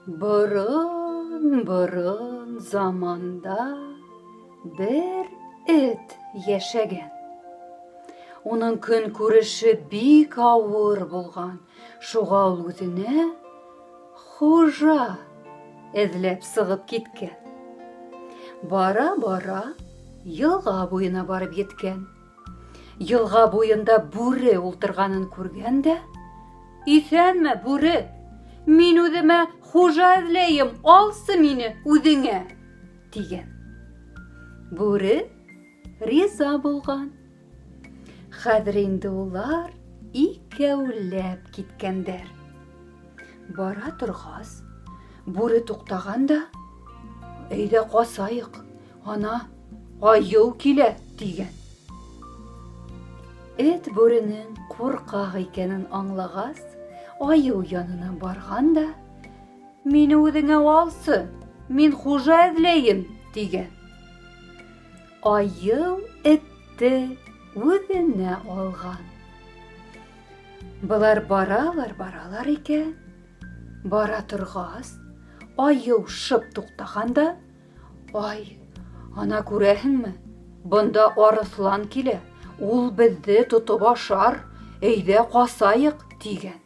Борон-борон заманда бер эт йәшәгән. Уның көн күреше бик авыр булган, шуға ул үҙенә хужа эҙләп сығып киткән. Бара-бара йылға буйына барып еткән. Йылға буйында бүре ултырғанын күргән дә, Иҫәнме, бүре! Мин үҙемә хужа эҙләйем, алсы мине үҙеңә, тигән. Бүре риза булған. Хәҙер инде улар икәүләп киткәндәр. Бара торғас, бүре туҡтаған да, Әйҙә ҡасайыҡ, ана, айыу килә, тигән. Эт бүренең ҡурҡаҡ икәнен аңлағас, айыу янына барған да, Мине үҙеңә алсы, мин хужа эҙләйем, тигән. Айыу этте үҙенә алған. Былар баралар, баралар икән. Бара торғас, айыу шып туҡтаған да, Ай, ана күрәһеңме? Бында арыҫлан килә, ул беҙҙе тотоп ашар, әйҙә ҡасайыҡ, тигән.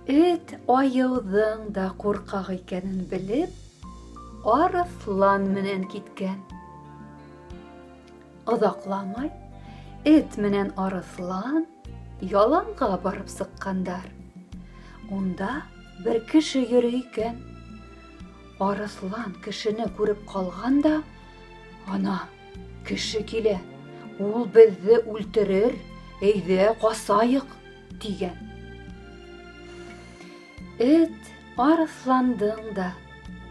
Эт айыуҙың да ҡурҡаҡ икәнен белеп, арыҫлан менән киткән. Оҙаҡламай эт менән арыҫлан яланға барып сыҡҡандар. Унда бер кеше йөрөй икән. Арыҫлан кешене күреп ҡалған да, ана, кеше килә, ул беҙҙе үлтерер, әйҙә ҡасайыҡ, тигән. Эт арыҫландың да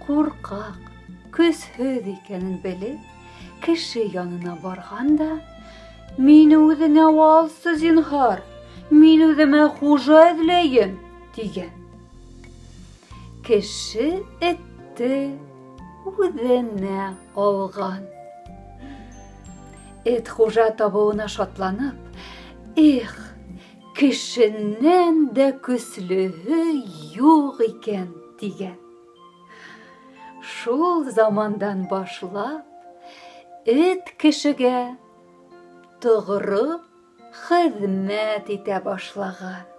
ҡурҡаҡ, көсһөҙ икәнен белеп, кеше янына барған да, мине үҙеңә алсы, зинһар, мин үҙемә хужа эҙләйем, тигән. Кеше этте үҙенә алған. Эт хужа табыуына шатланып, эх, кешенән дә көслөһө юҡ икән, тигән. Шул замандан башлап, эт кешегә тоғро хеҙмәт итә башлаған.